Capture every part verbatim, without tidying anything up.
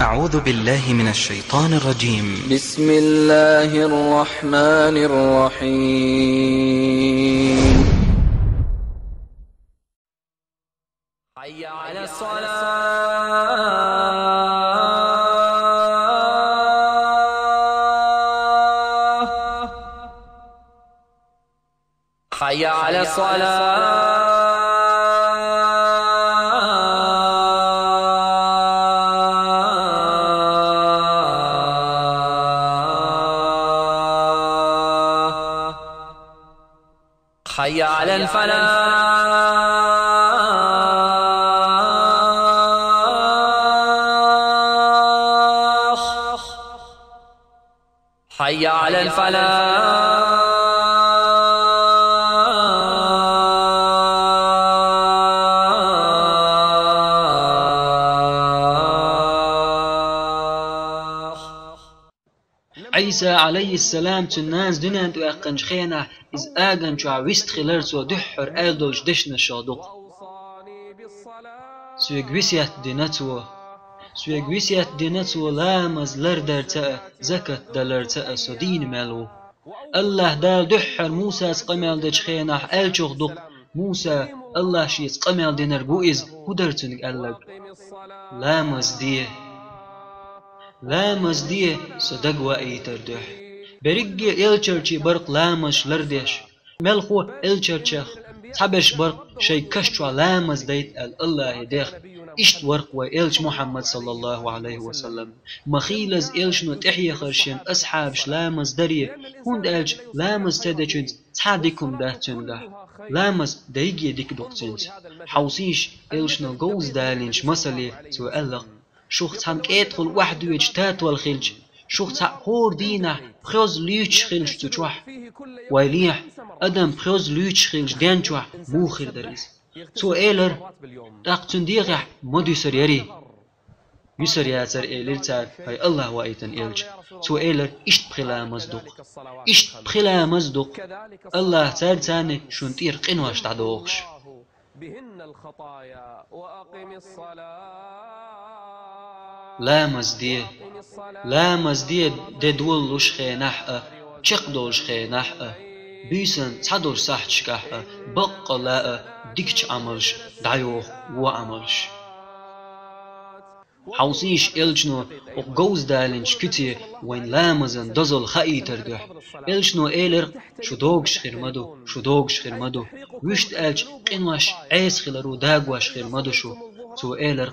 أعوذ بالله من الشيطان الرجيم. بسم الله الرحمن الرحيم. حي على الصلاة. حي على الصلاة. حي على الفلاح. حي على الفلاح. Ӏийса, Ӏалайхиссалам, цуьнан нанас дуьнен тӀе ваьккхинчу хенахь, иза аган чохь вист хилар цо дуьххьара аьлла долчу дешнашах ду-кх. Соьга весет дина цо. Соьга весет дина цо ламаз лардарца а, закат даларца а со дийна мел ву. АллахӀ Дала дуьххьара Мусас къамел дечу хенахь аьллачух ду-кх: «Муса, АллахӀа шеца къамел динарг ву иза, хӀун дара цуьнга аьлларг? Ламаз де! Ламаз де, со дагаваийтар дуьхьа». Берриге а элчанчий бара-кх ламазаш лардеш. Мелхо элчанчех цхьаберш бара-кх шайн каш чохь ламаз дайта аьлла АллахӀе дехна. Иштта вара-кх вайн элча Мухьаммад, саллаллахӀу Ӏалайхи ва саллам. Ма хийлаза элчано тӀехьехара шен асхьабаш ламаз даре, хӀунда аьлча ламаз ца дечуьнца цхьа а дика хӀума дац цуьнгахь. Ламаз дайге дика ду-кх цуьнца. Хьовсийша элчано говза далийначу масале, цо аьлла-кх: «Шух цхьана кӀетахула охьадоьдучу татол хилча, шух цхьаъ хӀора дийнахь пхьоьзза луьйчуш хилча цу чохь, вай лехьа, адам пхьоьзза луьйчуш хилча ден чохь, муха хир дара иза?» Цо элира: «ТӀаккха цуьнан дегӀехь ма дуьсур ярий?» Юьсур яцара, элира цара, хӀай АллахӀ ваийтина элча. Цо элира: «Иштта пхи ламаз ду-кх. Иштта пхи ламаз ду-кх. АллахӀа цаьрца шуна тӀера къинош дӀадохуш». Ламаз де. Ламаз де де долалуш хенахь а, чекхдолуш хенахь а, буьйсанна цхьадолчу сахьташкахь а, баккъалла а дикачу Ӏамалш дӀайоху вон Ӏамалш. Хьовсийша элчано оха говза далийначу куьце вайн ламазан дозалла хаийтар дуьхьа. Элчано элира: «Шу догуш хир ма ду, шу догуш хир ма ду. Вуьшта аьлча, къинош Ӏеса хиларо дагош хир ма ду шу». Цо элира: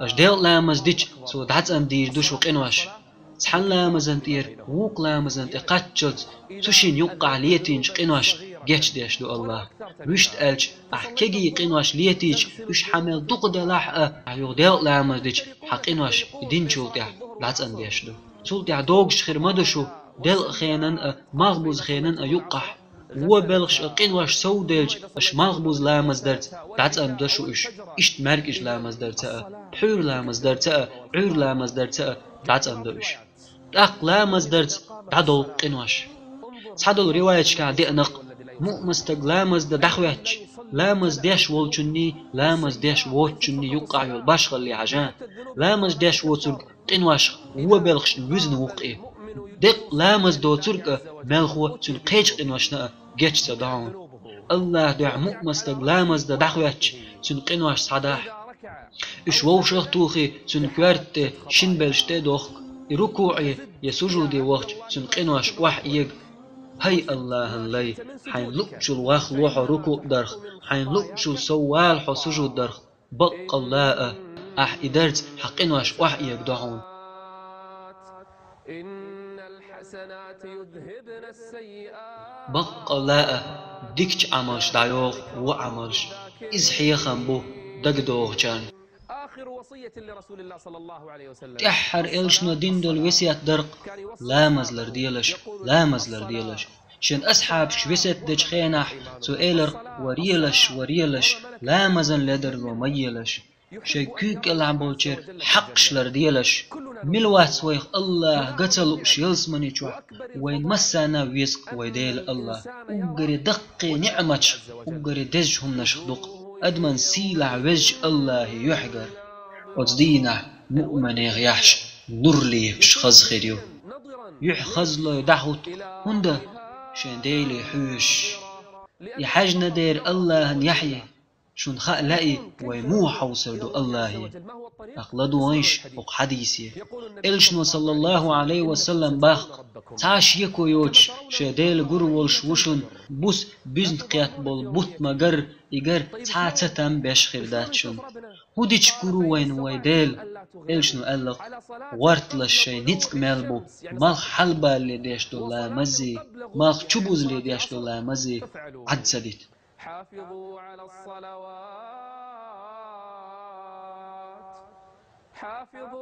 «Аша делкъа ламаз дича, цо дӀацӀандийр ду шу къинош. Цхьана ламазан тӀера вукху ламазан тӀе кхаччалц цу шинна юккъахь летийначу къиношна гечдеш ду АллахӀ. Вуьшта аьлча, ахь кегий къинош летийча, уьш хьан мел дукха делахь а, ахь юха делкъа ламаз дича, хьан къинош и динчул тӀаьхьа дӀацӀандеш ду. Цул тӀаьхьа догуш хир ма ду шу, делкъа хенан а, малхбуза хенан а юккъахь. Вон белхаш а, къинош совделча, аша малхбуза ламаз дарца дӀацӀандо шу уьш, иштта маьркӀажа ламаз дарца а, пхьуьйра ламаз дарца а, Ӏуьйра ламаз дарца а дӀацӀандо уьш. ТӀаккха ламаз дарца дӀадовла къинош». Цхьадолу риваяташкахь деана-кх: муъман стаг ламаз дан дӀахӀоьттича, ламаз деш волчунний, ламаз деш воцучунний юккъахь йолу башхалле хьажа. Ламаз деш воцург къиношах вон белхашна вуьзна ву-кх и. Деккъа ламаз доцург а мелхо цуьнан кхечу къиношна а геч ца до хьуна. АллахӀан дуьхьа муъман стаг ламаз дан дӀахӀоьттича, цуьнан къинош схьадахь. Уьш вовшах а тухий, цуьнан коьрта тӀе шина белш тӀе а дохку, и рукуӀе я сужуде вахча, цуьнан къинош охьаэга. ХӀай АллахӀан лай, хьайна луъучул вахло хьо рукуӀ дарх, хьайна луъучул сов вала хьо сужуд дарх. Баккъалла а, ахь и дарца хьан къинош охьаэгадо хьуна. Баккъалла а, дикачу Ӏамалш дӀайоху вон Ӏамалш. Иза хьехам бу дагадогӀучарна. ТӀаьххьара элчано дина долу весет дара-кх: «Ламаз ларделаш, ламаз ларделаш». Шен асхьабашка весет дечу хенахь, цо элира: «Варелаш, варелаш, ламазан ледарло ма елаш. Шайн куьйга кӀелахь болчеран хьакъаш ларделаш. Мила вац вайх АллахӀ ган ца лууш ялсамани чохь, вайн массарна а веза-кх вай Дела АллахӀ. Уггаре даккхий ниӀматех, уггаре дезачу хӀуманех ду-кх адаман сийлахь Везачу АллахӀе юьхьигар». Оцу дийнахь Муъминех яхьаш нур лепаш хаза хир ю. Юхь хазлой дӀахӀутту, хӀунда шен Деле хьоьжуш. И хьаьжна дера Аллахьан яхь я, шуна хаа лаьий, вай муха хьовсур ду Аллахье. ТӀаккха ладугӀийша хӀокху хьадисе. Элчано, саллаллаху Ӏалайхи ва саллам, боху: «Цхьа шеко йоцуш шен Дела гур волуш ву шуна, буса буьзна кхетта болу бутт ма-гарра, и гар цхьа а цатам беш хир дац шуна». ХӀун дича гур ву вайна вай Дела? Элчано аьлла-кх: «ГӀорталаш шайн ницкъ мел бу, малх хьалабалале деш долу ламаззий, малх чубузале деш долу ламаззий Ӏад ца дита».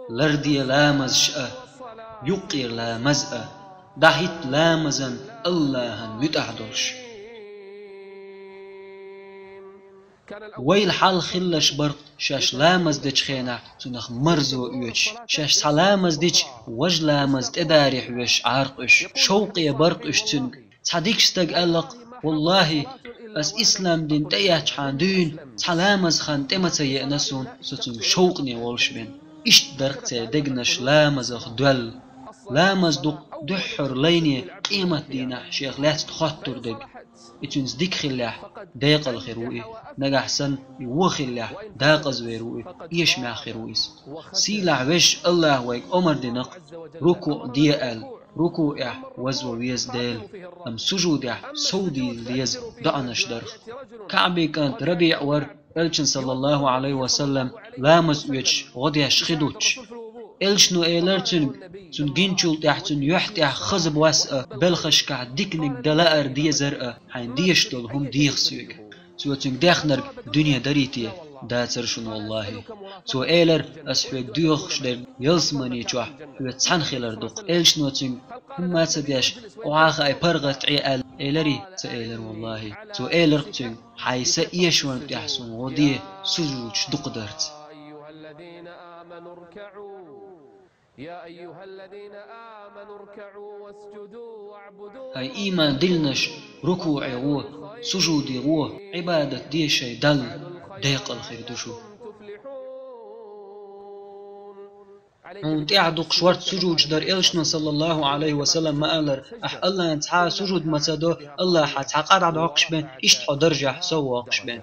Ларде ламазаш а, юккъера ламаз а, дӀахӀитта ламазан Аллахьан муьтӀахь долуш. Вайл хьалха хиллаш бара-кх шаьш ламаз дечу хенахь цунах марзо оьцуш, шаьш цхьа ламаз дича, важа ламаз тӀедаре хьоьжуш Ӏара-кх уьш. Шовкъе бара-кх уьш цуьнга. Цхьа дика стага аьлла-кх: «Валлахьи, ас ислам дин тӀеэцчхьана дуьйна цхьа ламаз хан тӀе ма ца еана суна, со цуьнга шовкъане волуш бен». Иштта дара-кх церан дегнаш ламазах доьлла. Ламаз ду-кх дуьххьара лайне къематдийнахь шех лаьцна хоттур дерг. И цуьнца дика хиллехь, декъала хир ву и. Нагахь санна и вон хиллехь, декъаза вер ву и, эшамехь хир ву иза. Сийлахь везачу Аллахьа вайга омра дина-кх рукуъ де аьлла, рукуъехь вазво веза Дела, амма сужудехь сов дийла деза доӀанаш дарх. КаӀбин кӀант РабиӀ вара Элчан, саллаллаху Ӏалайхи ва саллам, ламаз оьцуш гӀо деш хи дуттуш. Элчано элира цуьнга, цуьнан гинчул тӀаьхьа цуьнан юьхь тӀехь хаза бос а, белхашкахь диканиг дан лаар дезар а, хьайна дезаш долу хӀума деха соьга. Цо цуьнга дехнарг дуьне дарий те? Дацара шуна, валлахьи. Цо элира: «Ас хьоьга доьхуш дерг ялсамани чохь хьоьца цхьаьна хилар ду-кх». Элчано цуьнга хӀумма а ца деш: «Охьа хаьий паргӀат Ӏе?» аьлла, элирий? Ца элира, валлахьи. Цо элира-кх цуьнга: «Хьайн са эшорна тӀехь суна гӀо де, сужудаш дукха дарца». ХӀай ийман диллинарш, рукуӀе гӀо, сужуде гӀо, Ӏибадат де шайн Далла, декъала хир ду шу. Хьуна тӀаьхьа дукха шортта сужудаш дар. Элчано, саллаллаху Ӏалайхи ва саллам, ма аллара: «Ахь Аллахьна цхьа а сужуд ма ца до, Аллахьа цхьа къа дӀадоккхуш бен, иштта хьо даржехь сов воккхуш бен».